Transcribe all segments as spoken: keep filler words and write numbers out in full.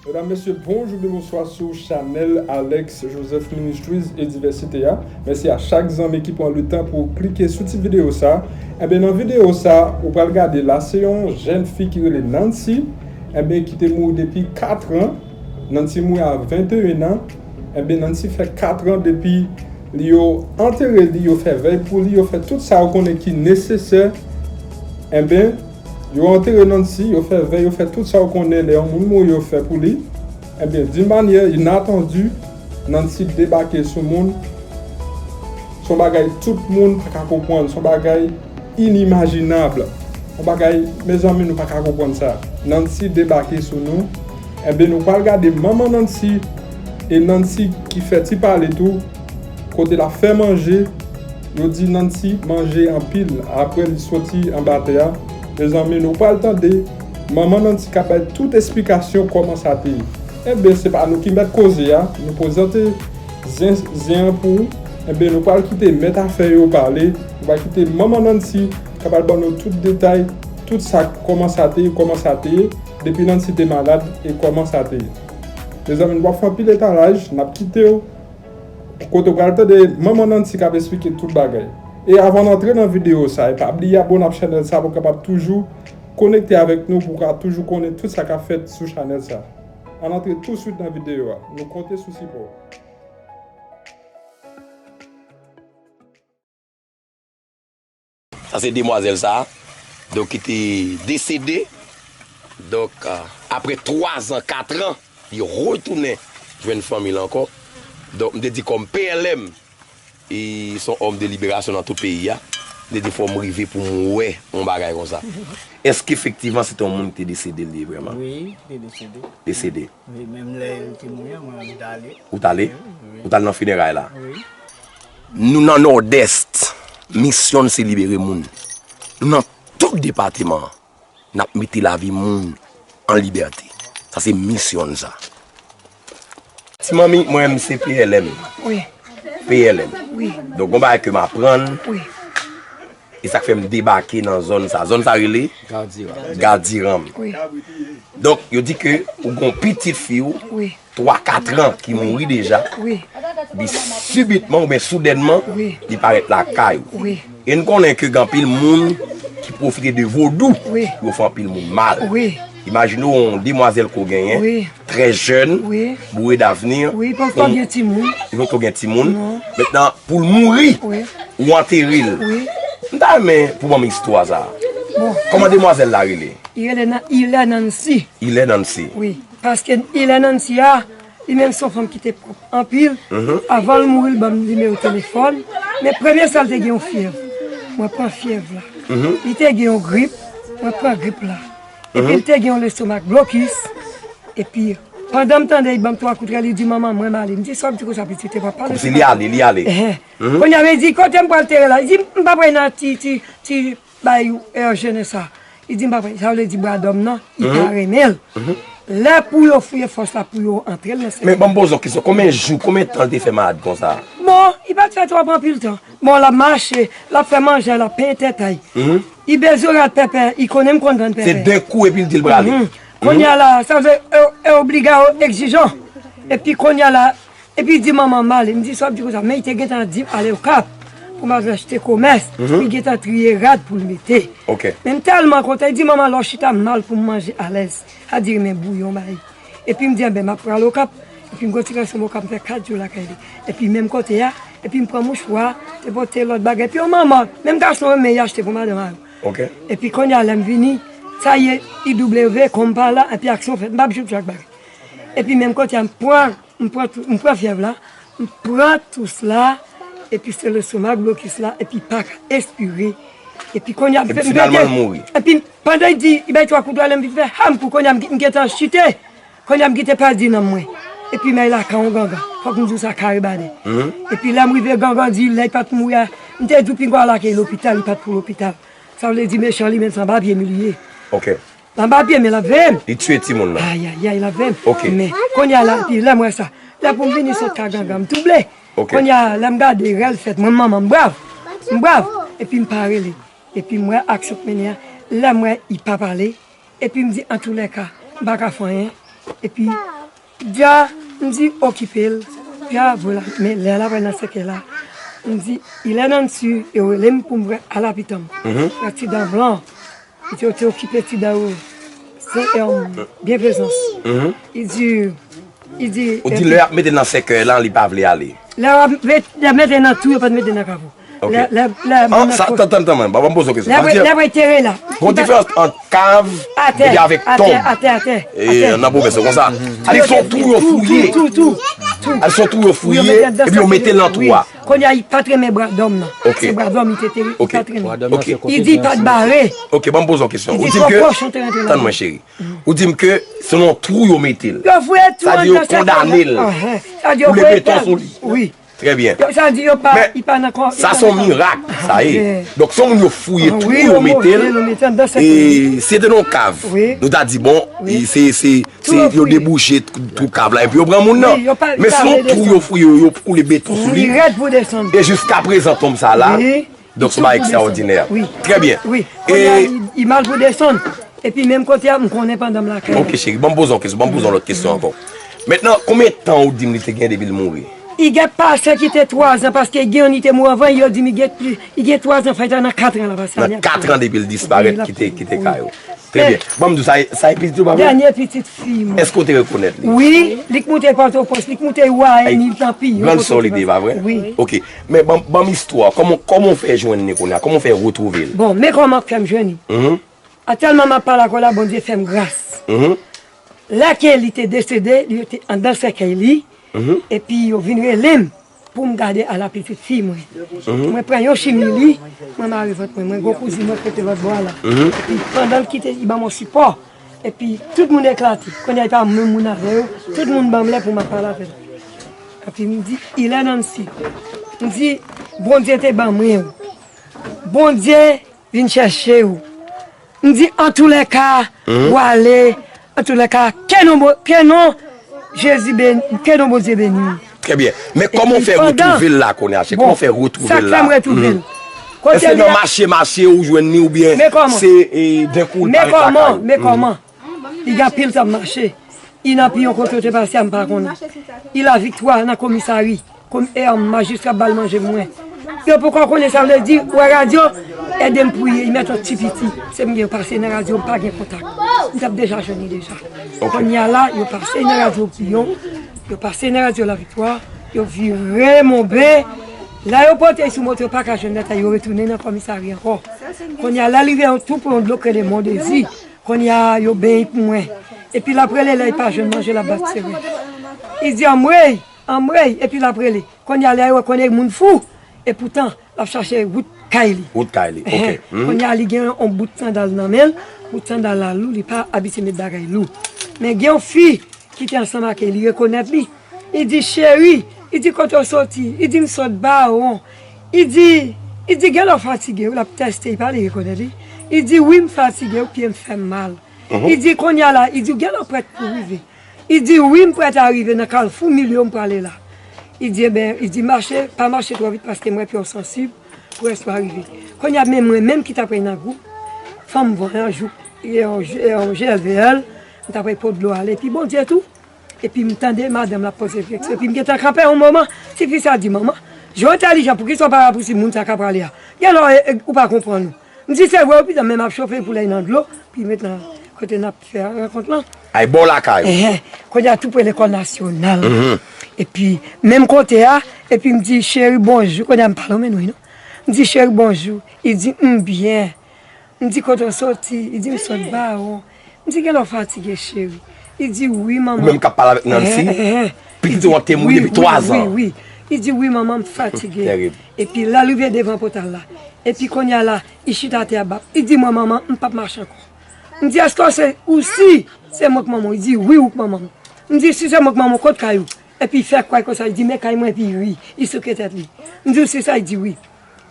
Medam, mesye, bonjou, byen bonswa sou chanèl Alex Joseph Ministries e Divèsite a. Mèsi a chak zanmi ki pran letan pou klike sou ti videyo sa. Enben, nan videyo sa, ou pral gade la, se yon jèn fi ki rele Nancy, enben, ki te mouri depi kat an. Nancy mouri a venteyen an. Enben, Nancy fè kat an depi li yo antere li, yo fè vèy pou li, yo fè tout sa yo konnen ki nesesè. Enben, yo antere Nancy, yo fè vèy, yo fè tout sa yo konnen lè yon moun mouri yo fè pou li. Enben, d'une manière inattendue, Nancy debake sou moun. Se yon bagay tout moun pa ka konprann, se yon bagay inimajinab. Yon bagay, mezanmi, nou pa ka konprann sa. Nancy debake sou nou. Enben, nou pral gade manman Nancy e Nancy ki fè ti pale tou. Kote l ap fè manje, yo di Nancy manje anpil apre li soti anba tè a. Mezanmi, nou pral tande manman Nancy k ap bay tout esplikasyon kòman sa te ye. Enben, se pa nou ki mèt koze a, nou prezante zen, zen an pou ou. Enben, nou pral kite mèt afè yo pale, nou pral kite manman Nancy k ap al ban nou tout detay, tout sa, kòman sa te ye, kòman sa te ye, depi Nancy te malad e kòman sa te ye. Mezanmi, nou p ap fè anpil etalaj, n ap kite w kote w pral tande manman Nancy k ap esplike tout bagay. E avan n antre nan videyo sa, e pa bliye abòne ak chanèl sa pou w kapab toujou konekte avèk nou, pou w ka toujou konnen tout sa k ap fèt sou chanèl sa. Ann antre touswit nan videyo a. Nou konte sou sipò w. Sa se demwazèl sa, donk ki te desede. Donk, euh, apre twa zan, kat an, li retounen jwenn fanmi l ankò. Donk, m te di kòm P L M, e se yon òm de liberasyon nan tout peyi a. M te di fò m rive pou m wè yon bagay konsa. Èske efektivman se te yon moun ki te desede li ye vrèman? Wi, li te desede. Desede. Wi, menm lè li te mouri an, mwen menm m t ale. Ou t ale? Wi, wi. Ou t al nan fineray la? Wi. Nou nan Nòdès, misyon n se libere moun. Nou nan tout depatman an, n ap mete lavi moun an libète. Sa se misyon n sa. Ti manmi, mwen menm se P L M. Wi. P L M. Wi. Donk, gon bagay ke m aprann. Wi. E sa k fè m debake nan zòn sa. Zòn sa rele? Gadiranm. Gadiranm. Wi. Donk, yo di ke ou gon pitit fi w, wi, twa, kat an ki mouri deja. Wi. Epi sibitman oubyen soudènman, wi, li parèt lakay ou. Wi. E n konnen ke gen anpil moun ki pwofite de vodou, wi, pou yo fè anpil moun mal. Wi. Imajine w yon demwazèl ke w genyen, wi, trè jèn, wi, boure davni. Wi, li poko gen timoun. Li poko gen timoun. Non. Mentnan, pou l mouri, wi, ou antere l. Wi. M ta renmen pou w ban m istwa sa. Bon. Kòman demwazèl la rele? Li rele nan, Ilè Nancy. Ilè Nancy. Wi. Paske Ilè Nancy a, li menm se yon fanm ki te pwòp anpil. Mhm. Avan l mouri, l ban m nimewo telefòn. Men premye sa, l te gen yon fyèv. Mwen pran fyèv la. Mhm. Li te gen yon grip. Mwen pran grip la. Epi, mhm, li te gen yon lestomak blokis. Epi, pandan m tande, li ban m twa kout rèl, li di, "Manman, mwen m ale." M di, "Sa w ap di konsa, pitit, e pa pale konsa." Kòmsi li ale, li ale. Ehe. Mhm. Kounye a, li di, "Kote m pral tere la?" Li di, "M pa pral nan ti, ti, ti bay Èrjene sa." Li di, "M pa pral." Sa vle di bradòm nan, li pa renmen l. Mhm. Lè pou yo fouye fòs la, pou yo antre l nan sèkèy. Men ban m poze w kesyon, konbyen jou, konbyen tan l te fè malad konsa? Bon, li pa t fè twòp anpil tan. Bon, l ap mache, l ap fè manje, l ap penyen tèt a l. Mhm. Li bezwen rad pèpè, li konnen m konn vann pèpè. Se de kou epi l di l prale. Mhm. Kounye a la, sa vle, e, e obliga yo egzijan. Epi kounye a la, epi li di, "Manman, m ale." M di, "Sa w ap di konsa?" Men li te gentan di m ale Okap pou m al achte komès. Mhm. Li gentan triye rad pou l mete. Ok. Men m tèlman kontan, li di, "Manman, lè w chita m mal pou m manje alèz." Sa di renmen bouyon bay. Epi m di, "Enben, m ap pral Okap." Epi m kontinye sou Okap, m fè kat jou lakay li. Epi menm kote a, epi m pran mouchwa, te pote lòt bagay. Epi yon manman, menm gason renmen, li achte pou madanm a yo. Ok. Epi kounye a, lè m vini, sa ye, I W, kòm pa la, epi aksyon fèt. M p ap jouk jou ak bagay. Epi menm kote a, m pran, m pran, tou- m pran fyèv la, m pran tous la, epi se lestomak blokis la, epi pa ka espire. Epi kounye a, m Epi fè- m finalman, fè- l mouri. Epi pandan li di, li bay twa kout rèl, m vin fè, ha, m kou kounye a, m, m gentan chite. Kounye a m kite pèdi nanm mwen. Epi men lakay yon gangan. Fòk m di w sa kare bade. Mhm. Epi lè m rive gangan di lè l pa t mouri a, m te di w pinga w al ak li lopital, li pa t pou lopital. Sa vle di mechan li menm se anba pye m li ye. Ok. Anba pye m l ap veye m. Li tiye timoun nan. Ayayay, l ap veye m. Ok. Men, kounye a la, epi lè m wè sa, lè pou m vini sot ka gangan, m twouble. Ok. Kounye a, lè m gade rèl fèt, mwen manman m brav. M brav. Epi m pa rele. Epi m wè aksyon k mennen an. Lè m wè li pa pale. Epi m di, antoulèka, m pa ka fè anyen. Epi, Dja, m di okipe l. Dja, vwala, men lè l ap nan sèkèy la, m di, il est dans le sud, yo rele m pou m vwè al apitan m. Frè ti dan blan. Li te, te okipe ti dan yo. Se, um, byenprezans. Li di, li di, Ou di lè y ap mete l nan sèkèy la, li pa vle ale. Lè y ap met-, lè mete nan tou, yo pa t mete nan kavo. Ok. Lè, lè, lè, An, sa, tann, tann, tann, mwen, ban m poze yon kesyon. Lè, lè, lè, tere la. Gon diferans ant kav epi avèk tonb. Atè, atè, atè. E, nan pwovens, se konsa. Sa di se yon twou yo fouye. Tou, tou, tou, tou. Sa di se yon twou yo fouye, epi yo mete l nan twou a. Kounye a, li pa t renmen bradòm nan. Ok. Se bradòm li te, te, li pa t renmen. Ok. Li di li pa t bare. Ok, ban m poze yon kesyon. Ou di m ke, tann mwen, cheri. Ou di m ke se nan yon twou yo mete l. Yo fouye twou anndan sèkèy la. Sa di yo kondane l. Sa di yo voye l. Koule beton sou li. Wi. Trè byen. Sa di yo pa, li pa nan kò. Sa se yon mirak, sa ye. Donk, se yon moun yo fouye twou, yo mete l. E si te nan yon kav, nou ta di, bon, se, se, se yo debouche twou kav la, epi yo pran moun nan. Men se yon twou yo fouye, yo koule beton sou li. E jiskaprezan, tonm sa la, donk, se yon bagay ekstraòdinè. Trè byen. Wi. Kounye a, li, li mal pou desann. Epi menm kote a, m konnen pandan m lakay la. Ok, cheri, ban m poze yon kesyon, ban m poze yon lòt kesyon ankò. Mentnan, konbyen tan ou di m li te gen depi l mouri? Li gen pase ki te twazan, paske gen youn li te mouri anvan, yo di m li gen pli, li gen twazan, fè l ta nan katran la, paske nan katran depi l disparèt, kite, kite kay ou. Trè byen. Ban m di w sa, sa e pitit ou, pa vre? Dènye pitit fi mwen. Èske w te rekonèt li? Wi, li k moute Pòtoprens, li k moute Wayne, li t nan Piyon. Grann sè w li te ye, pa vre? Wi. Ok. Men ban, ban m istwa, kòman, kòman w fè jwenn li kounye a? Kòman w fè retwouve l? Bon, men kòman k fè m jwenn li? Aktyèlman, m ap pale ak ou la, Bondye fè m gras. Lè ke li te desede, li te anndan sèkèy li, epi yo vin rele m pou m gade a la pitit fi mwen. Mwen pran yon chimili, mwen mare vant mwen, mwen gon kouzin mwen k rete lòt bò a la. Epi pandan l kite, li ban m yon sipò. Epi tout moun eklate. Kounye a, li pa menm moun avè yo, tout moun ban m lè pou m ap pale avè l. Epi m di, il est dans le sud. M di, Bondye te ban mwen ou. Bondye vin chèche ou. M di, antoulèka, ou ale, antoulèka, ke non, Bo-, ke non Jezi beni, ke non Bondye beni ou. Trè byen. Men kòman w fè retwouve l la kounye a? Se kòman w fè retwouve l la? Èske nan mache, mache ou jwenn li oubyen se, e, denkou l parèt lakay ou? Men kòman? Li gen anpil tan m mache. Li nan Piyon kote yo te pase a, m pa konnen. Li Laviktwa nan komisari. Kòm, e, majistra ba l manje mwen. Yo poko konnen sa vle di, wè radyo, ede m priye, li mèt yon ti piti. Se m gen pase nan radyo, m pa gen kontak. M t ap deja jwenn li deja. Kounye a la, yo pase nan radyo Piyon, yo pase nan radyo Laviktwa, yo vire Monben. Lè yo pote l sou moto, yo pa ka jwenn lè, yo retounen nan kòmisarya ankò. Kounye a la, li rive yon tou pran yon dlo k rele Mondezi. Kounye a, yo benyen pou mwen. Epi l ap rele lè li pa jwenn manje, l ap bat seren. Li di, anmwey, anmwey, epi l ap rele. Kounye a, lè yo konnen moun fou, epoutan, l ap chache wout kay li. Wout kay li, ok. Kounye a, li gen yon bout sandal nan men l, bout sandal la lou, li pa abitye met bagay lou. Men gen yon fi ki te ansanm ak li, li rekonèt li. Li di, cheri, li di, kote w soti? Li di, m sot Bawon. Li di, li di, genlè w fatige wi, l ap tèste, li pale, rekonèt li. Li di, wi, m fatige wi, pye m fè m mal. Li di, kounye a la, li di, genlè w prèt pou rive? Li di, wi, m prèt a rive nan kalfou milyo m prale la. Li di, enben, li di, mache, pa mache twò vit paske m wè pye w sansib. Pou rès pa rive. Kounye a, men mwen menm ki t ap nan gwoup, fanm van an, jou, e, e, G L V L, m t ap pot dlo ale, epi Bondye tou. Epi m tande madanm la poze kesyon, epi m gentan kanpe yon moman, tifi sa di, manman, jan w entèlijan, poukisa w pa rapousib moun sa k ap prale a? Genlè w, e, e, ou pa konprann ou. M di, se vre wi, pitit, men m ap chofe pou lè nan dlo, pou l met nan kote n ap fè rankont lan. Ay bò lakay ou. Enhen. Kounye a tou pre lekòl nasyonal. Epi, menm kote a, epi m di, cheri, bonjou. Kounye a m pale w, men wi, non. M di, cheri, bonjou. Li di, m byen. M di, kote w soti? Li di, m sot Bawon. M di, genlè w fatige, cheri. Li di, wi, manman. Ou menm k ap pale avèk Nancy? Enhen, enhen. Pitit ou an te mouri depi twa zan. Wi, wi, wi. Li di, wi, manman, m fatige. Tèrib. Epi, lè l rive devan pòtay la. Epi, kounye a la, li chita atè a bap. Li di, mwen, manman, m p ap mache ankò. M di, èske w se, ou si se mwen k manman w? Li di, wi, ou k manman m. M di, si se mwen k manman w, kot kay ou? Epi, li fè kwè konsa, li di, men kay mwen, epi li ri, li souke tèt li. M di, ou si sa? Li di, wi.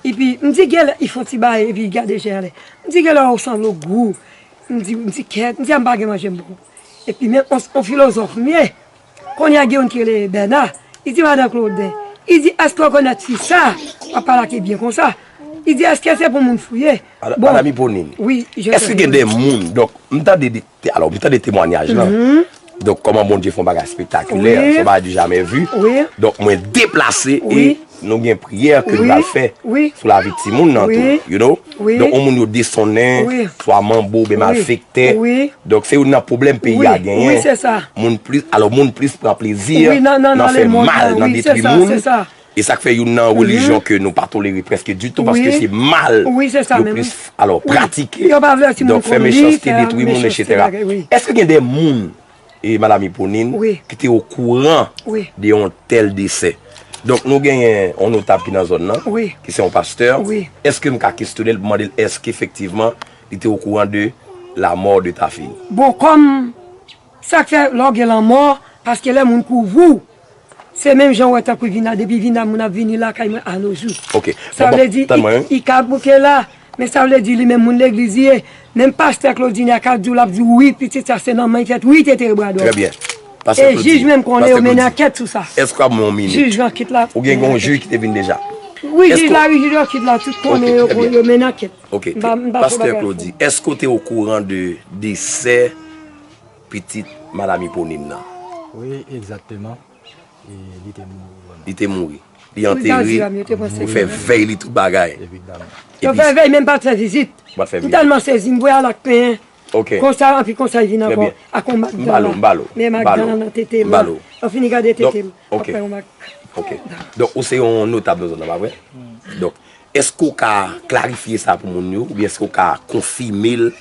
Epi, m di, genlè, li fè yon ti bagay, epi li gade je anlè. M di, genlè, ou sanble w gou. M di, m di, kèt, m di, a m pa gen manje m ba w. Epi, men, on, on filozòf m ye. Kounye a gen youn ki rele Bèna. Li di, madan Claudin, li di, èske w rekonèt fi sa? W ap pale ak li byen konsa. Li di, èske se pou moun fouye? Madan, bon, madan Miponin, wi, èske gen de moun, donk, m tande de, de, alò, m tande temwayaj lan. Donk, kòman Bondye fè yon bagay espektakilè, se yon bagay du jamais vu. Donk, mwen deplase e nou gen priyè ke nou pral fè sou lavi timoun nan tou, you know. Donk, yon moun yo desonnen, swa manbo, oubyen malfektè. Donk, se youn nan pwoblèm peyi a genyen. Moun plis, alò, moun plis pran plezi nan fè mal, nan detwi moun. E sa k fè youn nan relijyon ke nou pa tolere prèske ditou, paske se mal yo plis, alò, pratike. Donk, fè mechanste, detwi moun, etsetera. Èske gen de moun, e, Madam Eponine, ki te okouran de yon tèl desè? Donk, nou genyen yon notab ki nan zòn nan, ki se yon pastè. Èske m ka kesyone l pou mande l èske efektivman li te okouran de la mort de ta fille? Bon, kòm sa k fè lè w gen lanmò, paske lè moun kouvri w, se menm jan w wè tankou Vina, depi Vina moun ap vini lakay mwen a no jou. Sa vle di, i ka bouke la, men sa vle di li menm moun legliz li ye. Menm pastè Claudine a ka di w, l ap di w, wi, pitit sa se nan men l fèt, wi, te te bradò. E jij menm konnen yo mennen ankèt sou sa. Èske w ap mwen yon minit? Jij Rankit la. Ou gen yon jij ki te vin deja? Wi, jij la, wi, jij Rankit la, tout konnen yo, yo mennen ankèt. Ok. Pastè Claudy, èske w te okouran de desè pitit Madam Eponine nan? Wi, egzakteman. E li te mouri vrèman. Li te mouri. Li antere, yo fè vèy li tout bagay. Evidaman. Yo fè vèy, men m pa t fè vizit. M tèlman sezi, m voye al ak penyen. Ok. Konsa, anpi konsa, li vin ankò ak yon mak dan la. Men mak dan la nan tete m la. Yo fini gade tete m. Ok. Donk, ou se yon notab nan zòn nan, pa vre? Donk, èske w ka klarifye sa pou moun yo, oubyen èske w ka konfime l?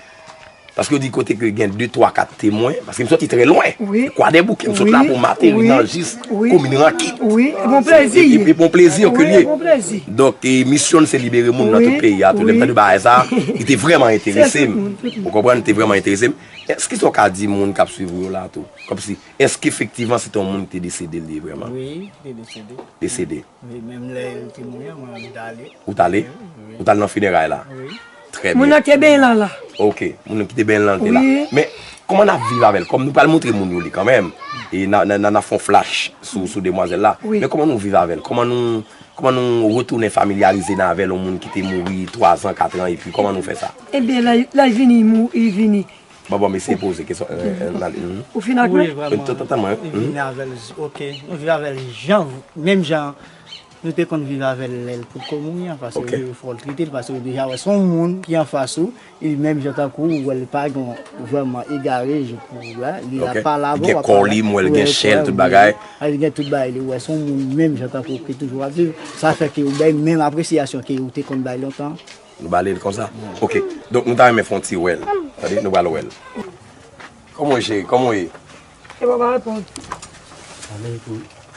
Paske yo di kote ke gen de, twa, kat temwen, paske m soti trè lwen. Kwadèboukè, m sot la pou m ateri nan jis komin Rankit. Wi, e bon plezi. E, e, e bon plezi ke l ye. Donk, e, misyon l se libere moun nan tout peyi a tou. Lè m tande bagay sa, li te vrèman enterese m. Ou konprann, li te vrèman enterese m. Èske sa w ka di moun k ap swiv ou yo la tou? Kòmsi, èske efektivman se te yon moun ki te desede l ye vrèman? Wi, li te desede. Desede. Wi, menm lè l te mouri an, mwen menm m t ale. Ou t ale? Wi, wi. Ou t al nan fineray la? Wi. Trè byen. Moun nan te benyen lan la. Ok, moun nan ki te benyen lan te la. Wi. Men, kòman n ap viv avè l? Kòm nou pral montre moun yo li kanmenm. E n a, n a, n a, n a fè yon flash sou, sou demwazèl la. Wi. Men kòman nou viv avè l? Kòman nou, kòman nou retounen familyarize n avè l, yon moun ki te mouri twa zan, kat an, epi kòman nou fè sa? Ebyen, lè, lè l vini, li mou-, li vini. Bon, bon, mesye poze kesyon. Ou fin ak mwen? Wi, vrèman. Li vini avè l, ok. Nou viv avè l jan, menm jan nou te konn viv avè l lè l potko mouri an, paske fò l trete l, paske ou deja wè se yon moun ki anfas ou, li menm jan tankou ou, wè l pa gen vrèman egare, je pou, li la pa la, bon, gen kò li, m wè l gen chè l, tout bagay. Li gen tout bagay, li wè se yon moun menm jan tankou ki toujou ap viv. Sa fè ke ou bay menm apresyasyon ke ou te konn bay lontan. Nou ba li l konsa? Ok. Donk, nou ta renmen fè yon ti wè l. Tande, nou pral wè l. Kòman w ye, cheri? Kòman w ye? E papa reponn.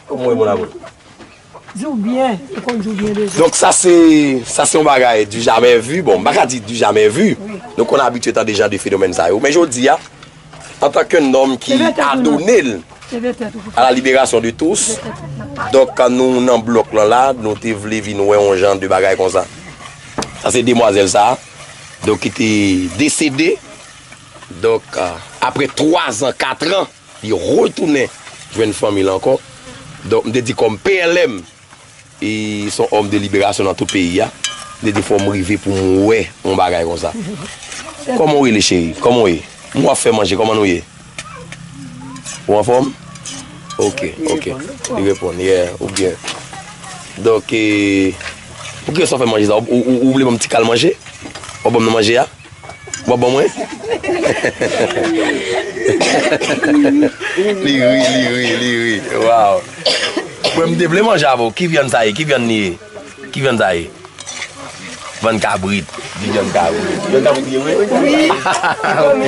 Kòman w ye, mon amour? Di w byen, ou konn di w byen deja. Donk, sa se, sa se yon bagay du jamais vu. Bon, m pa ka di du jamais vu. Wi. Nou konn abitye tande jan de fenomèn sa yo. Men jodi a, antanke nonm ki adone l à la libération de tous. Donk, nou nan blòk lan la, nou te vle vin wè yon jan de bagay konsa. Sa se demwazèl sa, donk, ki te desede. Donk, apre twa zan, kat an, li retounen jwenn fanmi l ankò. Donk, m te di kòm P L M, e se yon homme de libération nan tout peyi a. M te di fò m rive pou m wè yon bagay konsa. Kòman w rele, cheri? Kòman w ye? M wè w ap fè manje, kòman nou ye? Ou anfòm? Ok, ok. Li reponn, yeah, ou byen. Donk, e, poukisa w fè manje sa? Ou, ou, ou vle ban m ti kal manje? W ap ban m nan manje a? W ap ban mwen? Li ri, li ri, li ri. Waw. Mwen, m te vle manje avè w. Ki vyann sa ye? Ki vyann li ye? Ki vyann sa ye? Vyann kabrit. Di vyann kabrit. Vyann kabrit li ye vre? Wi. Ok.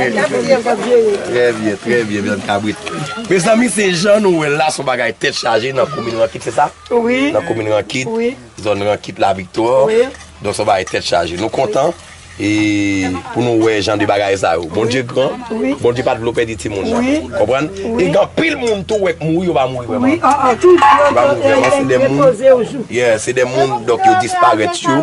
Trè byen, trè byen, vyann kabrit. Mezanmi, se jan nou wè l la, se yon bagay tèt chaje nan komin Rankit, se sa? Wi. Nan komin Rankit, wi, zòn Rankit, Laviktwa. Wi. Donk, se yon bagay tèt chaje. Nou kontan. E pou nou wè jan de bagay sa yo. Bondye gran. Wi. Bondye pa t vle w pèdi timoun nan. Wi. Konprann? Wi. E gen anpil moun tou wè k mouri, yo pa mouri vrèman. Wi, a, a, tout. Yo pa mouri vrèman, se de moun. Yeah, se de moun, donk, yo disparèt yo.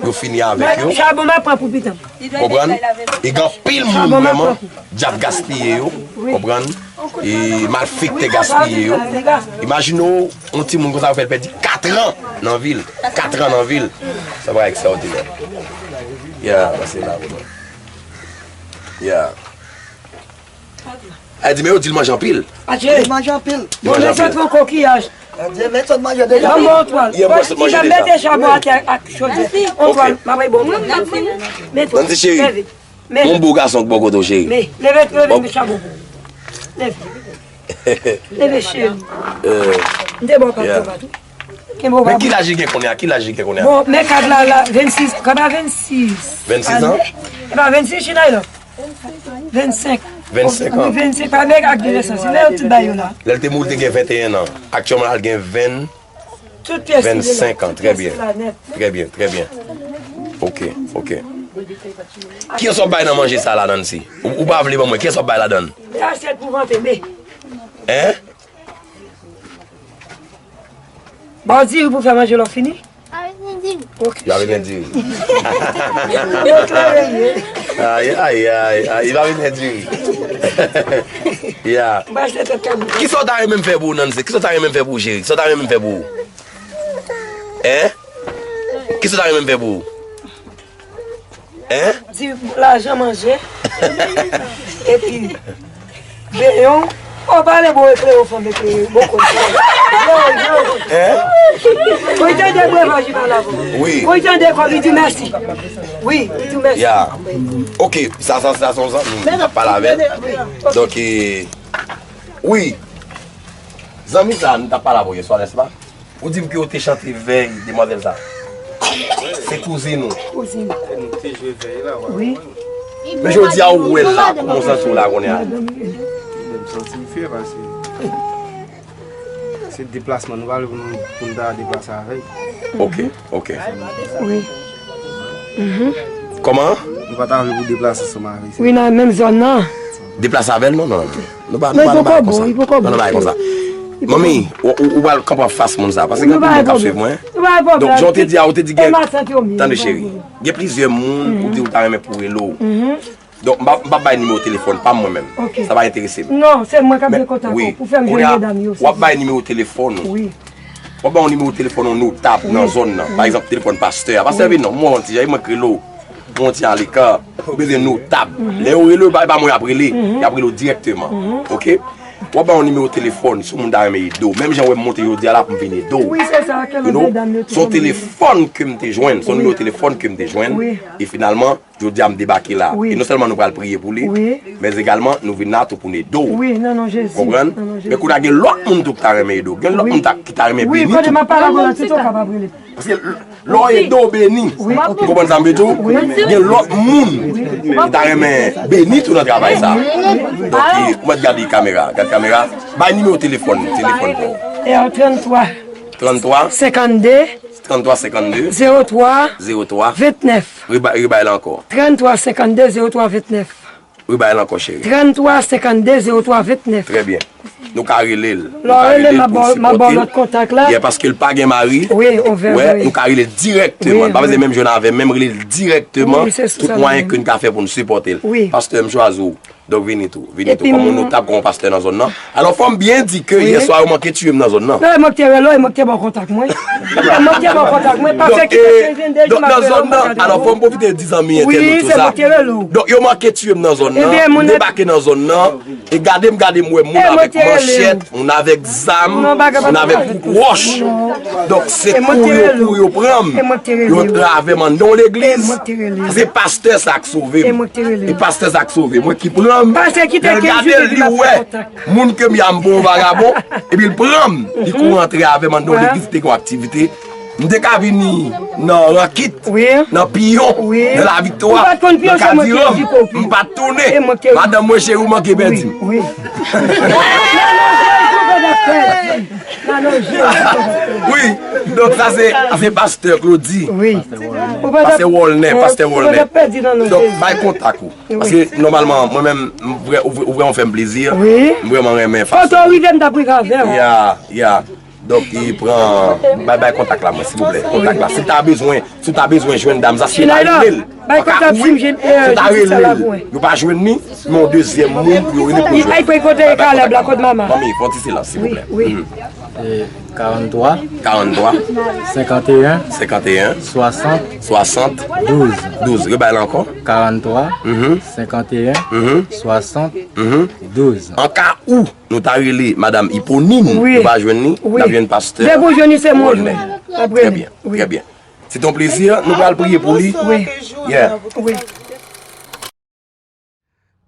Yo fini avèk yo. Chabon m ap pran pou pitan. Konprann? E gen anpil moun vrèman, dyab gaspiye yo. Konprann? E malfektè gaspiye yo. Imajine w, yon timoun konsa, yo fè l pèdi kat an nan vi l. Kat an nan vi l. Sa pa ekstraòdinè. Yeah, pase la, bro. Yeah. A di, men yo di l manje anpil. Li manje anpil. Li manje anpil. Bon, men sot yon kokiyaj. Adye, men sot manje deja. Ban mwen yon twal. Yè mwen sot manje deja. Mete chabon atè ak chodyè. Yon twal, m ap bay bon twal. Mete. Nancy cheri. Leve. Mete. Yon bo gason k bò kote w, cheri. Men, leve, leve, mete chabon pou ou. Leve. Leve, cheri. M te bò pa twal tou. Kenbe w pa. Men ki laj li gen kounye a? Ki laj li gen kounye a? Bon, men kad la, la, vennsis, kad la vennsis. Vennsis an? E pa vennsis, China, non? Vennsenk. Vennsenk an. Vennsenk, pa nèg ak de nesans. Lè yo tout ba yo la. Lè l te mouri, l te gen venteyen an. Aktyèlman, la, l gen ven, tout pyès li la. Vennsenk an. Trè byen. Trè byen, trè byen. Ok, ok. Kiyès w ap bay nan manje sa la, Nancy? Ou, ou pa vle ban mwen. Kiyès w ap bay ladan l? E asyèt pou vante, men. Hein? Ba w diri pou fè manje lè w fini? Ok. Li pa vin diri. Yo klere ye. Ay, ay, ay, ay, li pa vin diri. Ya. Kisa w ta renmen m fè pou ou, Nancy? Kisa w ta renmen m fè pou ou, cheri? Kisa w ta renmen m fè pou ou? Hein? Kisa w ta renmen m fè pou ou? Hein? Di lajan manje. Epi, beyon. O, pale bon eklere, fanm eklere. Bon kote. Hein? Kou li tande brevaj li pale avè w. Wi. Kou li tande kòb li di mèsi. Wi, li di mèsi. Ya. Ok, sa, sa, sa, se yon zanmi m t ap pale avè l. Donk, e, wi. Zanmi sa, nou t ap pale avè w yè swa, nèspa? Ou di m ke ou te chante vèy demwazèl sa. Se kouzin ou. Kouzin. Nou te jwe vèy la, w a konprann. Wi. Men jodi a ou wè l la, kòman w santi w la kounye a? M santi m fyè paske se deplasman nou pale pou nou, pou n ta deplase avè l. Ok, ok. Wi. Kòman? Nou pa ta vle pou deplase ansanm avè l. Wi, nan menm zòn nan. Deplase avè l? Non, non, non. Nou pa, nou pa, nou pa konsa. Non, nou pa konsa. Manmi, ou, ou, ou pral kanpe anfas moun sa, paske gen anpil moun k ap swiv mwen. Donk, jan w te di a, ou te di gen, tande cheri, gen plizyè moun ou di ou ta renmen pou rele w. Donk, m p ap, m p ap bay nimewo telefòn pa m mwen menm. Sa pa enterese m. Non, se mwen k ap gen kontak ou pou fè m jwenn medam yo. W ap bay nimewo telefòn ou. W ap bay yon nimewo telefòn yon notab nan zòn nan. Pa egzanp, telefòn pastè a. Pastè vin non, m wè yon ti jan, e mwen k rele w. Yon ti aleka, ou bezwen notab. Lè yo rele w, e pa mwen y ap rele. Y ap rele w dirèkteman. Ok? W ap bay yon nimewo telefòn, si yon moun ta renmen ede w. Menm jan w wè m monte jodi a la pou m vin ede w. Wi, se sa, ke lòt medam yo tou. Se yon telefòn ke m te jwenn, se yon nimewo telefòn ke m te jwenn. E finalman, jodi a m debake la. E non sèlman nou pral priye pou li, men egalman nou vin la tou pou n ede w. Wi, nan non Jezi. Konprann? Men kounye a gen lòt moun tou ki ta renmen ede w. Gen lòt moun ta, ki ta renmen beni tou. Paske lè w ede w beni. Ou konprann sa m di w? Gen lòt moun ki ta renmen beni tou nan travay sa. Donk, e, ou mèt gade kamera, gade kamera. Bay nimewo telefòn, telefòn pou w. E, trannntwa. Trannntwa. Senkannde. Trannntwa senkannde. Zewo twa. Zewo twa. Ventnèf. Riba-, ribay la ankò. Trannntwa senkannde zewo twa ventnèf. Ribay la ankò, cheri. Trannntwa senkannde zewo twa ventnèf. Trè byen. Nou ka rele l. Lè w rele m, m ap ba w lòt kontak la. Yeah, paske l pa gen mari. Wi, on vè, wi. Nou ka rele l dirèkteman. Li pa bezwen menm jwenn avè m, menm rele l dirèkteman. Tout mwayen ke n ka fè pou n sipòte l. Pastè, m chwazi w. Donk, vini tou, vini tou. Kòm yon notab, kòm yon pastè nan zòn nan. Alò, fò m byen di ke yè swa, yo manke tiye m nan zòn nan. Non, e mwen ki te rele w, e mwen ki te ba w kontak mwen. E mwen ki te ba w kontak mwen, paske ki te vin de jou m ap rele w, mwen pa te rele w. Donk, nan zòn nan, alò, fò m pwofite di zanmi entènot yo sa. Wi, se mwen ki te rele w. Donk, yo manke tiye m nan zòn nan, m debake nan zòn nan, e gade m, gade m wè moun avèk manchèt, moun avèk zam, moun avèk kout wòch. Donk, se kouri yo kouri yo pran m. Yo antre avè m anndan yon legliz. Se pastè sa k sove m. E pastè sa k sove mwen ki pran m. Lè l gade l, li wè moun ke m ye a, m pa yon vagabon, epi l pran m. Li kouri antre avè m anndan yon legliz ki te gen yon aktivite. M te ka vini nan Rankit, nan Piyon, nan Laviktwa, nan Kadiranm. M pa t tounen. Madanm mwen, cheri, ou manke pèdi m. Wi, donk sa se, sa se pastè Claudy. Pastè Wolner, pastè Wolner. Donk, bay kontak ou. Paske nòmalman, mwen menm, m vrè, ou vrè, ou vrèman fè m plezi. M vrèman renmen fason. Kote w rive, m t ap rive avè w. Ya, ya. Donk, li pran, bay, bay kontak la, mwen, silvouplè. Kontak la. Si w ta bezwen, Si w ta bezwen jwenn dam sa, si yo ta rele l, bay kontak Sim, si w ta rele l, yo pa jwenn li, men yon dezyèm moun pou yo rele pou yo jwenn. Ay, kote Kalèb la, kot mama? Manmi, fè yon ti silans, silvouplè. Wi, wi. E, karanntrwa, karanntrwa, senkanteyen, senkanteyen, swasant, swasant, douz, douz. Rebay la ankò. Karanntrwa, mhm, senkanteyen, mhm, swasant, mhm, douz. An ka ou nou ta rele madanm Iponim, wi, nou pa jwenn li, wi, n ap jwenn pastè. Depi w jwenn li, se mwen w jwenn. Trè byen, trè byen. Se ton plezi, nou pral priye pou li. Wi. Yeah. Wi.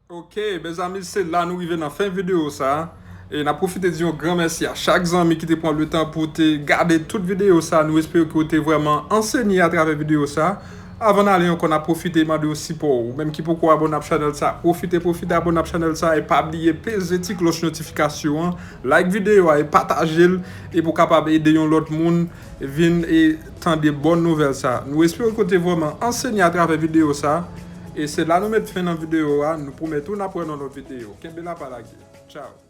Ok, mezanmi, se la nou rive nan fen videyo sa. E n ap pwofite di yon gran mèsi a chak zanmi ki te pran letan pou te gade tout videyo sa. Nou espere ke w te vrèman ansenye atravè videyo sa. Avan n ale ankò, n ap pwofite mande w sipò w. Ou menm ki poko abòne ak chanèl sa, pwofite, pwofite abòne ak chanèl sa e pa bliye peze ti klòch notifikasyon an, like videyo a e pataje l e pou w kapab ede yon lòt moun vin e tande bòn nouvèl sa. Nou espere ke w te vrèman ansenye atravè videyo sa. E se la nou met fen nan videyo a. Nou pwomèt ou n ap wè nan lòt videyo. Kenbe la, pa lage. Tchao.